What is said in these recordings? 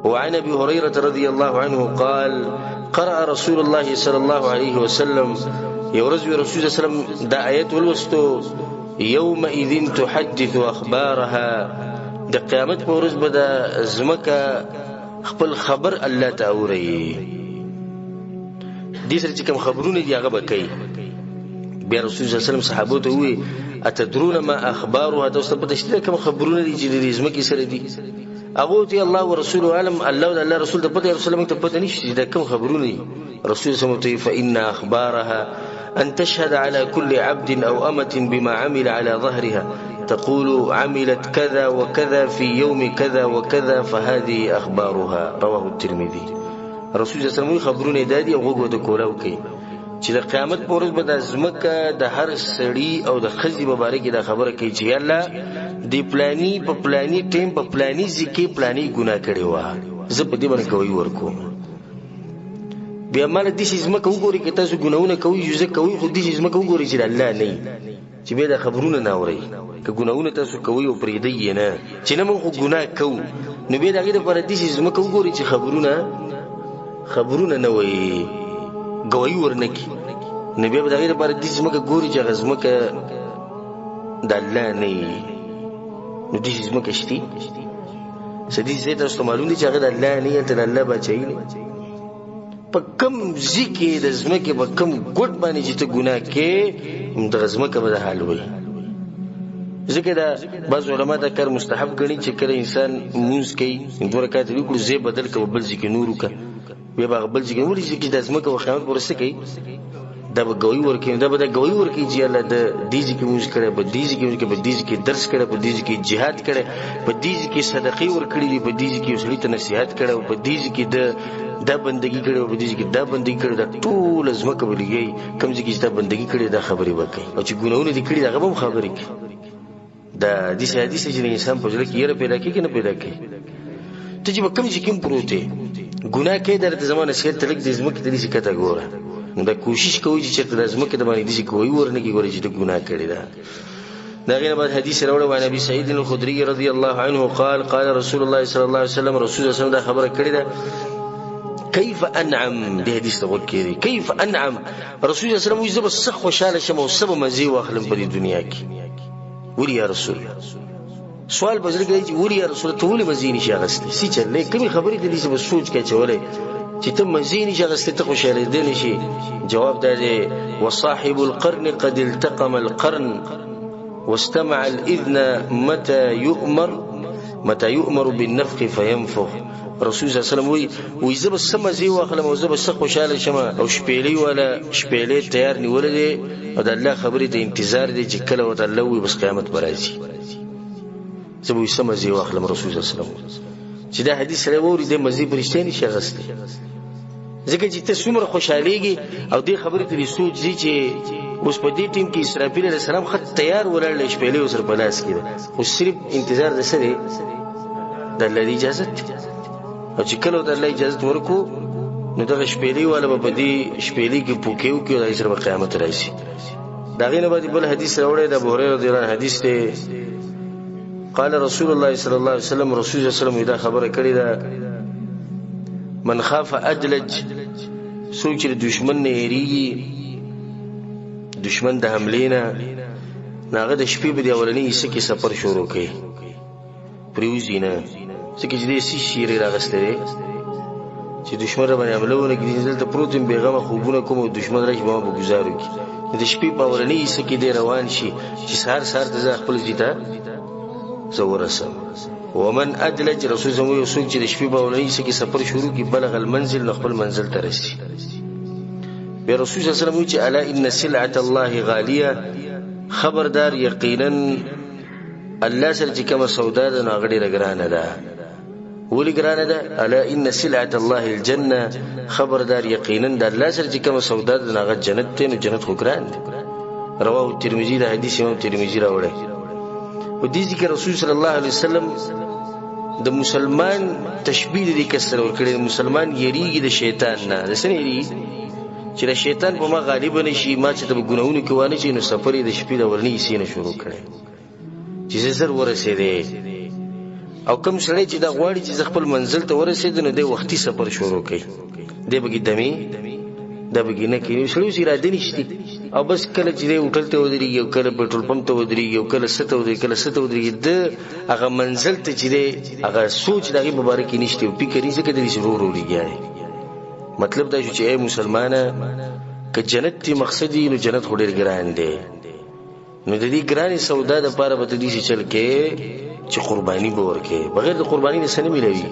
وعن ابي هريره رضي الله عنه قال قرأ رسول الله صلى الله عليه وسلم، یو ورځ رسول الله صلی الله علیه وسلم دا آیت ولوستو، يومئذ تحدث اخبارها، د قیامت په ورځ به د ځمکه خپل خبر الله ته اوري. دې سره چې کوم خبرونه دي هغه به کوي. بیا رسول الله صلی الله علیه وسلم صحابو ته وویل اتدرون ما اخبارها، تاسو ته پته شته کوم خبرونه دي چې د دې ځمکې سره دي؟ هغه ته الله او رسول عالم، الله او الله رسول ته پته، رسول موږ ته پته نشته چې دا کوم خبرونه دي. رسول صلی الله علیه وسلم فإن أخبارها أن تشهد على كل عبد أو أمة بما عمل على ظهرها، تقول عملت كذا وكذا في يوم كذا وكذا فهذه أخبارها، رواه الترمذي. رسول صلی الله علیه وسلم خبرونه دادي او غوږ ورته کولاو کوي چې د قیامت په ورځ به د ځمکه د هر سړي او د ښځې په باره کې دا خبره کوي چې یاله د پلاني په پلاني ټیم په پلاني ځای کې پلاني ګناه کړې وه، زه په دې باندې ګواهي ورکوم. بیا ماله داسې ځمکه وګورئ که تاسو ګناهونه کوئ یو زه کوئ، خو داسې ځمکه وګورئ چې د الله نه وي، چې بیا دا خبرونه نه اورئ. که ګناهونه تاسو کوئ او پرېږدئ یې نه، چې نه موږ خو ګناه کوو، نو بیا د هغې دپاره داسې ځمکه وګورئ چې خبرونه نه وایي، ګواهي ورنه کړي. نو بیا به د هغې دپاره داسې ځمکه ګوري چې هغه ځمکه د الله نه وي. نو داسې ځمکه شتي څه داسې ځای تاسو ته معلوم دی چې هغه د الله نه وي، هلته د الله باچاهي نه. په کم ځای کې د ځمکې په کم ګوټ باندې چې ته ګناه کې، همدغه ځمکه به د حال وي. ځکه دا بعض علما دا کار مستحب ګڼي چې کله انسان لمونځ کوي دوه رکعته وکړو، ځای بدل کړه، بل ځای کې نور وکړه، بیا به هغه بل ځای کې ولې چې د ځمکه په قیامت پورې څه کوي، دا به ګواهي ورکوي، دا به دا ګواهي ورکوي چې الله د دې ځای کې لمونځ کړی، په دې ځای کې لمونځ کړی، په دې ځای کې درس کړی، په دې ځای کې جهاد کړی، په دې ځای کې صدقې ورکړي دي، په دې ځای کې یو سړي ته نصیحت کړی، په دې ځای کې دا بندګي کړې، په دې ځای کې دا بندګي کړې، دا ټوله ځمکه به لګوي کوم ځای کې چې دا بندګي کړې دا خبرې به کوي، او چې ګناهونه دې کړي هغه به هم خبرې کوي. دا داسې حدیث دی چې د انسان په زړه کې یره پیدا کېږي که نه پیدا کوي. ته چې په کوم ځای کې هم پروت یې ګناه کوې، درته زما نصیحت ته لږ د ځمکې ته داسې کته ګوره، نو دا کوشش کوي چې چېرته د ځمکې د باندې داسې ګواهي ورنه کړي، ګورې چې ته ګناه کړې ده. دا غیر بعد حدیث راوړی وعن ابي سعید الخدري رضی الله عنه قال قال رسول الله صلی الله علیه وسلم، رسول الله صلی الله علیه وسلم دا خبره کړې ده، کیف انعم، دې حدیث ته غوږ کېږدئ، کیف انعم، رسول الله صلی الله علیه وسلم وایي زه به څه خوشحاله شم او څه به مزې واخلم په دې دنیا کې. ولې یا رسول الله؟ سوال په زړه کې دی چې ولې یا رسول الله ته ولې مزې نشي اخیستی؟ څه چل دی؟ کومې خبرې ته داسې به سوچ کې اچولی چې ته مزې نشي اخیستی، ته خوشحالېدی نشي؟ جواب دا دی وصاحب القرن قد التقم القرن واستمع الإذن متى يؤمر متى يؤمر بالنفخ فينفخ. رسول صلی الله علیه وسلم وایي وایي زه به څه مزې واخلم او زه به څه خوشحاله شم، او شپېلۍ والا شپېلۍ تیار نیولی دی او د الله خبرې ته انتظار دی چې کله ورته الله ووایي بس قیامت به راځي، زه به وایي څه مزې واخلم. رسول صلی الله علیه وسلم چې دا حدیث سړی واوري دی مزې په رښتیا نشي اخیستی، ځکه چې ته څومره خوشحالېږي او دې خبرې ته دې سوچ ځي چې اوس په دې ټیم کې اسرافیل علیه السلام ښه تیار ولاړ دی، شپېلۍ ورسره په لاس کې ده، خو صرف انتظار د څه دی؟ د الله د اجازت دی. او چې کله د الله اجازت ورکړو نو دغه شپېلۍ والا به په دې شپېلۍ کې پوکې وکړي او د هغې سره به قیامت راشي. د هغې نه بعد بل حدیث راوړی د ابو هریره رضی الله عنه حدیث دی، قال رسول الله صلی الله علیه وسلم، رسول الله صلی الله علیه وسلم دا خبره کړې ده، من خاف ادلج، څوک چې دښمن نه یریږي، دښمن د حملې نه، نو هغه د شپې په دې اولنۍ حصه کې سفر شروع کوي، پرېوځي نه، ځکه چې دې څه شي یې راغستی دی چې دښمن را باندې حمله ونه کړي، دلته پروت یم بېغمه خوبونه کوم او دښمن راشي به ما په ګوزار وکړي. نو د شپې په اولنۍ حصه کې دی روان شي چې سهار سهار ته زه خپل ځای ته زه ورسم. ومن ادلج، رسول زموږ یو څوک چې د شپې په اولنۍ حصه کې سفر شروع کړي، بلغ المنزل، نو خپل منزل ته رسي. بیا رسول صلی الله علیه وسلم وایي چې الا ان سلعة الله غالیه، خبردار یقینا الله سره چې کومه سودا ده نو هغه ډېره ګرانه ده. ولې ګرانه ده؟ الا ان سلعة الله الجنة، خبردار یقینا د الله سره چې کومه سودا ده نو هغه جنت دی، نو جنت خو ګران دی. رواه الترمذي، دا حدیث امام ترمذي راوړی. په دې ځای کې رسول صلی الله علیه وسلم د مسلمان تشبیه د دې کس سره ورکړې، مسلمان یریږي د شیطان نه، د څه نه یریږي؟ چې د شیطان په ما غالب نه شي، ما چې ته په ګناهونو کې وانه شي، نو سفر یې د شپې د اولنۍ حصې نه شروع کړی چې زه زر ورسېدې. او کوم سړی چې دا غواړي چې زه خپل منزل ته ورسېږم، نو دی وختي سفر شروع کوي. دی به کې دمې دا به کې نه کوي. سړی اوس اراده نشته، او بس کله چې دی هوټل ته ودرېږي، او کله پټرول پمپ ته ودرېږي، او کله څه ته ودرېږي، کله څه ته ودرېږي، ده هغه منزل ته چې دی هغه سوچ د هغې په باره کې نشته او فکر یې ځکه دی چې ورو ورو لګیا دی. مطلب دا شو چې ای مسلمانه، که جنت تی مقصد وي نو جنت خو ډېر ګران دی، نو د دې ګرانې سودا دپاره به ته داسې چل کې چې قرباني به ورکې، بغیر د قرباني نه څه نه میلاوي.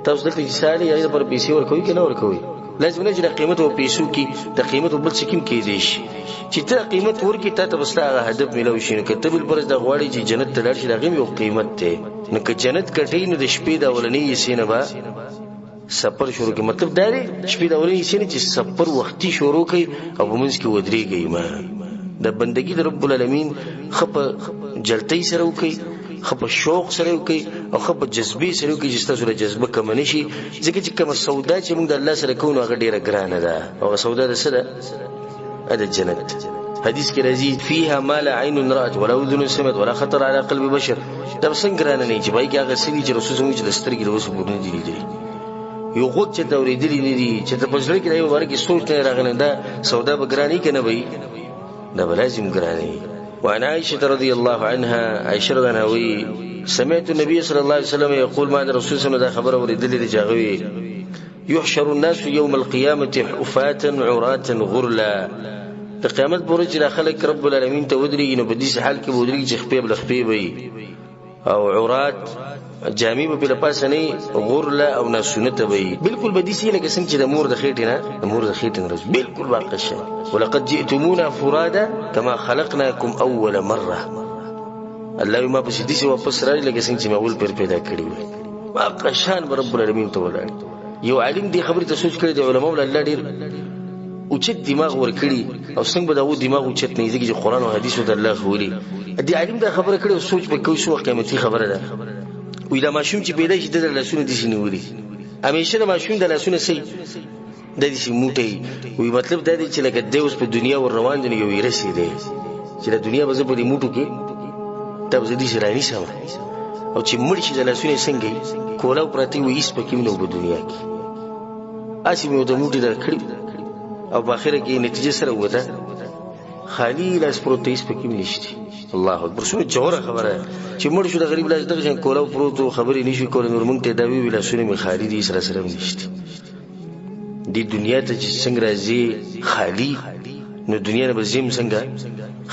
تاسو دلته چې سالي هغې دپاره پیسې ورکوي که نه ورکوي؟ لازم نه چې د قیمت او پیسو کې د قیمت او بل څه کې هم کېدی شي چې ته قیمت ورکړې، تا ته به ستا هغه هدف میلاو شي. نو که ته بالفرض دا غواړې چې جنت ته لاړ شي، د هغې هم یو قیمت دی. نو که جنت ګټې نو د شپې د اولنۍ حصې نه به سفر شروع کړي. مطلب دا دی شپې د اولنۍ حصې نه چې سفر وختي شروع کړي او په منځ کې ودرېږئ. ما د بندګي د رب العالمین ښه په جلتۍ سره وکړئ، ښه په شوق سره وکړئ، او ښه په جذبې سره وکړئ چې ستاسو له جذبه کمه نه شي. ځکه چې کومه سودا چې موږ د الله سره کوو نو هغه ډېره ګرانه ده. هغه سودا د څه ده؟ د جنت. حدیث کې راځي فيها ما لا عین رأت ولا اذن سمعت ولا خطر على قلب بشر. دا به څنګه ګرانه نه وي چې پای کې هغه څه دي چې رسول زموږ چې د سترګې له اوسه پورې نه دي لیدلي، یو غوږ چې ته اورېدلي نه دي، چې ته په زړه کې د یو باره کې سوچ نه راغلی، دا سودا به ګرانه وي که نه به وي؟ دا به لازم ګرانه وي. وعن عائشة رضي الله عنها، عائشة رضي الله عنها وی سمعت النبي صلى الله عليه وسلم يقول، ما رسول صلى الله عليه وسلم خبر ورېدلې دي چې هغه وی يحشر الناس يوم القيامة حفاة عراة غرلا. د قیامت پر ورځ چې دا خلک رب العالمین ته ودرېږي نو په داسې حال کې به ودرېږي چې خپې به له خپې به وي، او عرات جامې به پرې له پاسه نه وي، غرله او ناسنته به وي. بالکل به داسې لکه څنګه چې د مور د خېټې نه، د مور د خېټې نه راځي، بالکل واقع شي. ولقد جئتمونا فرادا كما خلقناكم اول مره. الله ما پسې داسې واپس راغی لکه څنګه چې مې اول پېر پیدا کړي وي. واقع شان به رب العالمین ته ولاړ. یو عالم دې خبرې ته سوچ کړی دی، علماو له الله ډېر اوچت دماغ ورکړي، او څنګه به د هغو دماغ اوچت نه وي، ځکه چې قرآن او حدیث ورته الله ښوولي. دې عالم دا خبره کړې او سوچ به کوي څومره قیمتي خبره ده. وایي دا ماشوم چې پیدا شي، ده د لاسونه داسې نیولي، همیشه د ماشوم د لاسونه څه دا داسې موټی وي. مطلب دا دی چې لکه دی اوس په دنیا ور روان دی، نو یو ویرس یې دی چې د دنیا به زه په دې موټو کې دا به زه داسې رانیسم، او چې مړ شي د لاسونه یې څنګه وي، کولاو پراته وي، هېڅ پکې نه په دنیا کې، هسې مې ورته موټي درکړي، او په اخره کې نتیجه سره ووته، خالي لاس پروت دی، هېڅ پکې هم نشته. الله اکبر، څومره ژوره خبره ده چې مړ شو د غریب لاس دغه شان کولاو پروت و، خبرې نه شوې کولی، نور موږ ته دا ویې لاسونه مې خالي دي، هېڅ راسره هم نشته. دې دنیا ته چې څنګه راځې خالي، نو دنیا نه به ځې هم څنګه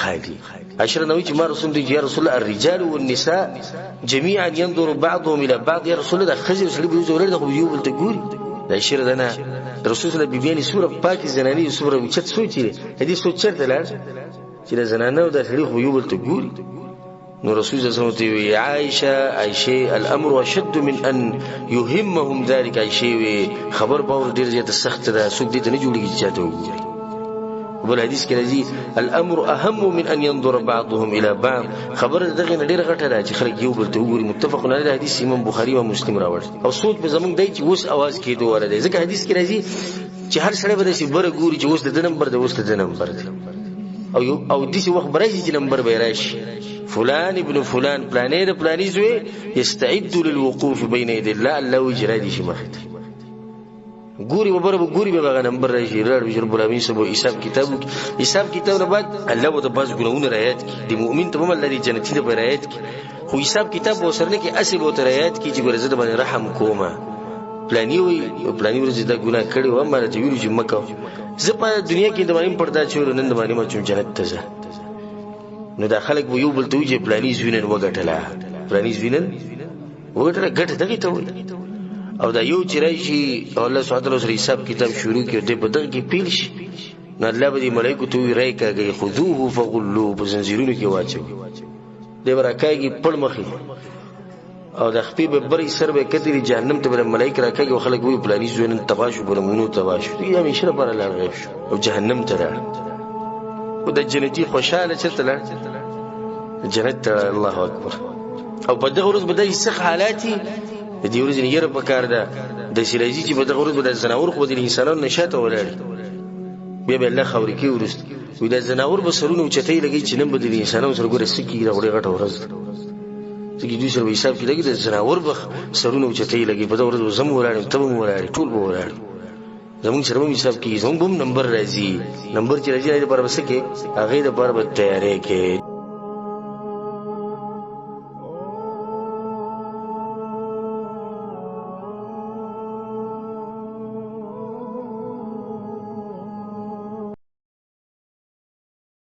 خالي. عائشة رضی الله عنها چې ما رسول دی، یا رسول الله الرجال والنساء جميعا ينظر بعضهم الى بعض، یا رسول الله دا ښځې او سړي به یو ځای ولاړ دي، خو به یو بل ته ګوري. د عائشة رضی الله عنها د رسول الله بیبیانې څومره پاکې زنانې، څومره اوچت سوچ یې دی، د دې سوچ چېرته لاړ چې د زنانه او د سړي خو یو بل ته ګوري. نو رسول الله صلی الله علیه وسلم ته وی عائشه، عائشه الامر اشد من ان يهمهم ذلك. عائشه وی خبر باور ډیر زیات سخت ده، څوک دې ته نه جوړیږي چې چاته وګوري. بل حدیث کې راځي الامر اهم من ان ينظر بعضهم الى بعض. خبر دغه نه ډیره غټه ده چې خلک یو بل ته وګوري. متفق علیه حدیث امام بخاری او مسلم راوړ. او سوچ به زمونږ دی چې اوس اواز کېدو ولا دی، ځکه حدیث کې راځي چې هر سړی به داسې بره ګوري چې اوس د ده نمبر دی، اوس د ده نمبر دی، او یو او داسې وخت به راشي چې نمبر به یې راشي، فلان ابن فلان، پلانی د پلاني زوی یستعد للوقوف بین یدی الله، الله وایي چې را دي شي مخې ته. ګوري به بره به ګوري به هغه نمبر راشي، راړ به شي، رب العالمین سره به حساب کتاب وکړي. حساب کتاب نه بعد الله به ورته بعض ګناهونه رعایت کړي، د مؤمن ته به هم الله دې جنتي ته به رعایت کړي، خو حساب کتاب به ورسره نه کړي، هسې به ورته رعایت کړي چې ګوره زه در باندې رحم کوم، پلاني وایي پلاني ورځې دا ګناه کړې وه، ما راته ویلي چې مه کوه، زه په دنیا کې د باندې هم پرده اچولو، نن د باندې ما چوم جنت ته ځه. نو دا خلک به یو بل ته وایي چې پلاني زوی نن وګټله، پلاني زوی نن وګټله، ګټه دغې ته وایي. او دا یو چې راشي او الله سبحانه وتعالی سره حساب کتاب شروع کړي، دی په دغه کې پیل شي، نو الله به دې ملایکو ته ووایي رای کاږئ، خذوه فغلوه، په زنځیرونو کې واچوئ. دی به راکاږي پړ مخې، او د خپې به بري سر به کتلي، جهنم ته به ملایک راکاږي، او خلک وایي پلاني زوی نن تباه شو، په نمونو تباه شو، دی همیشه لپاره لاړ غیب شو او جهنم ته لاړ. او د جنتي خوشحاله چېرته لاړ؟ جنت ته لاړ. الله اکبر. او په دغه ورځ به داسې سخت حالات وي، د دې ورځې نه یره پکار ده، داسې راځي چې په دغه ورځ به د ځناور خو به د انسانانو نه شاته ولاړ، بیا به الله خاورې کوي وروسته. وایي دا ځناور به سرونه اوچتۍ لګوي چې نن به د انسانانو سره ګوره څه کېږي، دا خو ډېره غټه ورځ ده. ځکه دوی سره به حساب کې لګي، د ځناور به سرونه اوچتوي لګي. په دغه ورځ به زه هم ولاړ یم، ته به هم ولاړ یې، ټول به ولاړ یو. زمونږ سره به هم حساب کېږي، زمونږ به هم نمبر راځي. نمبر چې راځي، هغې دپاره به څه کوې؟ هغې دپاره به تیاری کوې.